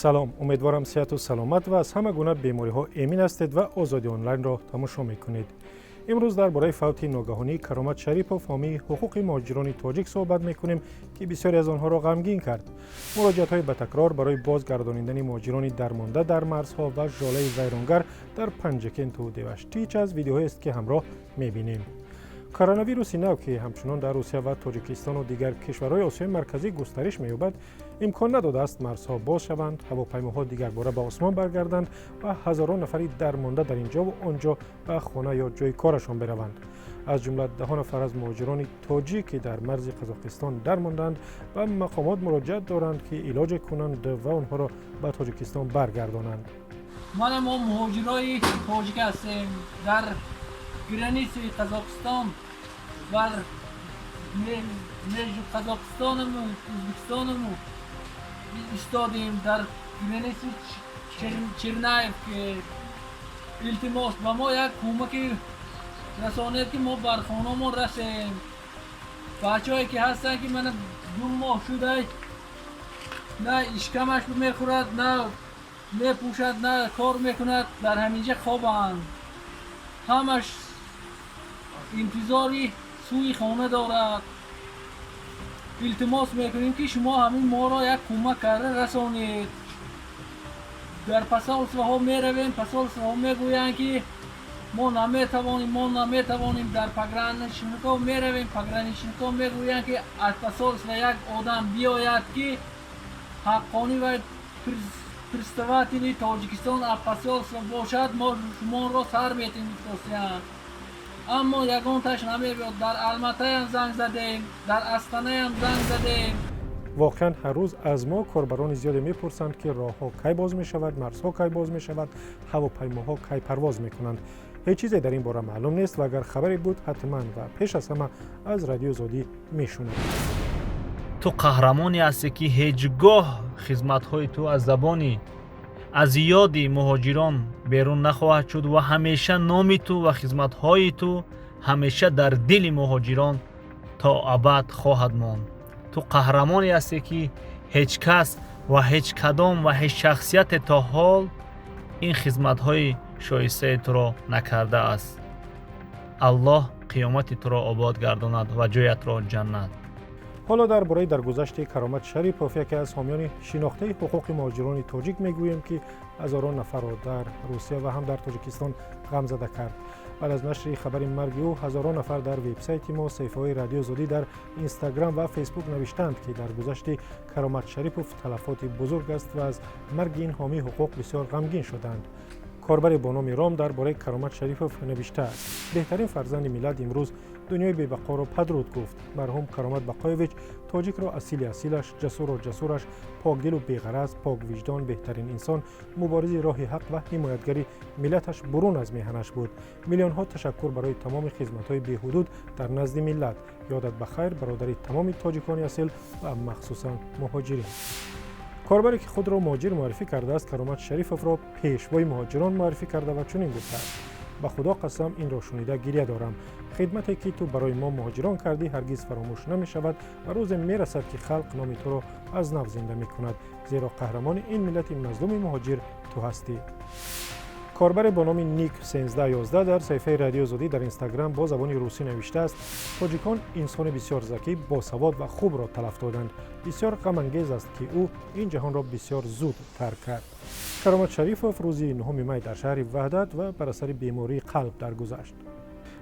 Салом, умедворам, сиҳату саломат ва аз ҳама гуна бемориҳо эмин ҳастед ва Озодӣ Онлайнро тамошо мекунед. Имрӯз дар бораи фавти ногаҳонии Каромат Шарипов, ҳомии ҳуқуқи муҳоҷирони тоҷик, суҳбат мекунем, ки бисёре аз онҳоро ғамгин кард. Муроҷиатҳои ба такрор барои бозгардонидани муҳоҷирони дармонда дар марзҳо ва жолаи вайронгар дар Панҷакенту Деваштич аз видеоҳоест, ки ҳамроҳ мебинем. Коронавируси нав, ки ҳамчунон дар Русия ва Тоҷикистону дигар кишварҳои Осиёи Марказӣ густариш меёбад, имкон надодааст марзҳо боз шаванд, ҳавопаймоҳо дигарбора ба осмон баргарданд ва ҳазорон нафари дармонда дар ин ҷову он ҷо ба хона ё ҷои корашон бираванд. Аз ҷумла даҳо нафар аз муҳоҷирони тоҷик, ки дар марзи Қазоқистон дармондаанд, ба мақомот муроҷиат доранд, ки илоҷе кунанд ва онҳоро ба Тоҷикистон баргардонанд. Мана, мо муҳоҷирои тоҷик ҳастем, дар границаи Қазоқистон бар между Қазоқистонаму Ӯзбекистонаму истодем, дар границаи Чернаев. Илтимос, ба мо як кӯмаки расонед, ки мо бар хонамон расем. Бачаҳое ки ҳастанд, ки мана 2 моҳ шуда, на ишкамаш мехӯрад, на мепӯшад, на кор мекунад, дар ҳаминҷа хобанд. Ҳамаш интизори сӯи хона дорад. Илтимос мекунем, ки шумо ҳамин моро як кӯмак карда расонед. Дар посольствоҳо меравем, посольствоҳо мегӯянд, ки мо наметавонем, мо наметавонем. Дар пограничникҳо меравем, пограничникҳо мегӯянд, ки аз посольство як одам биёяд, ки ҳаққонӣ ва представители Тоҷикистон аз посольство бошад, мо шуморо сар метем, гуфтосиянд, аммо ягонташ намебиёд. Дар Алматаям занг задем, дар Астанаям занг задем. Воқеан, ҳар рӯз аз мо корбарони зиёде мепурсанд, ки роҳҳо кай боз мешавад, марзҳо кай боз мешавад, ҳавопаймоҳо кай парвоз мекунанд. Ҳеҷ чизе дар ин бора маълум нест ва агар хабаре буд, ҳатман ва пеш аз ҳама аз Радиои Озодӣ мешунавед. Ту қаҳрамоне ҳастӣ, ки ҳеҷ гоҳ хизматҳои ту аз забони аз ёди муҳоҷирон берун нахоҳад шуд ва ҳамеша номи ту ва хизматҳои ту ҳамеша дар дили муҳоҷирон то абад хоҳад монд. Ту қаҳрамоне ҳастӣ, ки ҳеҷ кас ва ҳеҷ кадом ва ҳеҷ шахсияте то ҳол ин хизматҳои шоистаи туро накардааст. Аллоҳ қиёмати туро обод гардонад ва ҷоятро ҷаннат. Ҳоло дар бораи даргузашти Каромат Шарипов, яке аз ҳомиёни шинохтаи ҳуқуқи муҳоҷирони тоҷик, мегӯем, ки ҳазорон нафарро дар Русия ва ҳам дар Тоҷикистон ғамзада кард. Баъд аз нашри хабари марги ӯ ҳазорон нафар дар вебсайти мо, саҳифаҳои Радиои Озодӣ дар Инстаграм ва Фейсбук навиштаанд, ки даргузашти Каромат Шарипов талафоти бузург аст ва аз марги ин ҳомии ҳуқуқ бисёр ғамгин шуданд. Корбаре бо номи Ром дар бораи Каромат Шарипов навиштааст: «Беҳтарин фарзанди миллат имрӯз дунёи бебақоро падруд гуфт. Марҳум Каромат Бақоевич тоҷикро асили асилаш, ҷасурро ҷасураш, покдилу беғараз, поквиҷдон, беҳтарин инсон, муборизи роҳи ҳақ ва ҳимоятгари миллаташ бурун аз меҳанаш буд. Миллионҳо ташаккур барои тамоми хизматҳои беҳудуд дар назди миллат. Ёдат ба хайр, бародари тамоми тоҷикони асил ва махсусан муҳоҷирин». Корбаре, ки худро муҳоҷир муаррифӣ кардааст, Каромат Шарифовро пешвои муҳоҷирон муаррифӣ карда ва чунин гуфтааст: «Ба Худо қасам, инро шунида гиря дорам. Хидмате, ки ту барои мо муҳоҷирон кардӣ, ҳаргиз фаромӯш намешавад ва рӯзе мерасад, ки халқ номи туро аз нав зинда мекунад, зеро қаҳрамони ин миллати мазлуми муҳоҷир ту ҳастӣ». Корбаре бо номи Ник 1311 дар саҳифаи Радиои Озодӣ дар Инстаграм бо забони русӣ навиштааст: «Тоҷикон инсони бисёр закӣ, босавод ва хубро талаф доданд. Бисёр ғамангез аст, ки ӯ ин ҷаҳонро бисёр зуд тарк кард». Каромат Шарифов рӯзи 9 май дар шаҳри Ваҳдат ва бар асари бемории қалб даргузашт.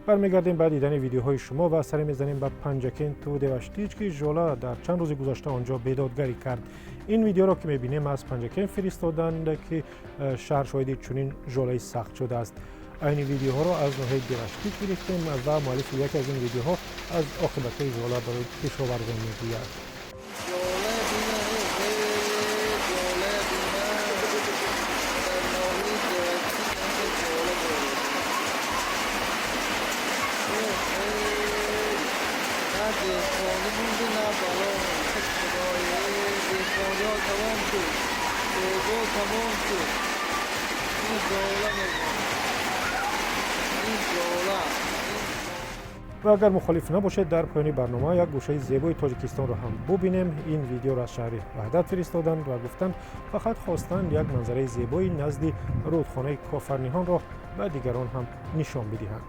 Бармегардем ба дидани видеоҳои шумо ва саре мезанем ба Панҷакенту Деваштич, ки жола дар чанд рӯзи гузашта он ҷо бедодгарӣ кард. Ин видеоро, ки мебинем, аз Панҷакент фиристоданд, ки шаҳр шоҳиди чунин жолаи сахт шудааст. Айни видеоҳоро аз ноҳияи Деваштич гирифтем ва муаллифи яке аз ин видеоҳо аз оқибатҳои жола барои кишоварзон мегӯяд. Жола бина, жола бина, дар ноҳияи Деваштич жола борид. На деҳқонӣ монду, на бало монду. Худое, деҳқониҳо тамом шуд, сӯго тамом шуд. Ин жола мегӯям, ин жола. Ва агар мухолиф набошед, дар поёни барнома як гӯшаи зебои Тоҷикистонро ҳам бубинем. Ин видеоро аз шаҳри Ваҳдат фиристоданд ва гуфтанд, фақат хостанд як манзараи зебои назди рӯдхонаи Кофарниҳонро ба дигарон ҳам нишон бидиҳанд.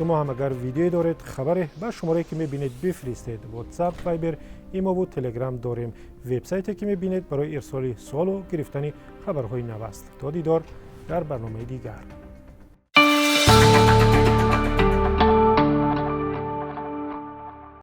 Шумо ҳам агар видеое доред, хабаре, ба шуморае ки мебинед бифиристед. WhatsApp, Viber, имову Телеграм дорем. Вебсайте ки мебинед барои ирсоли суолу гирифтани хабарҳои нав аст. То дидор дар барномаи дигар.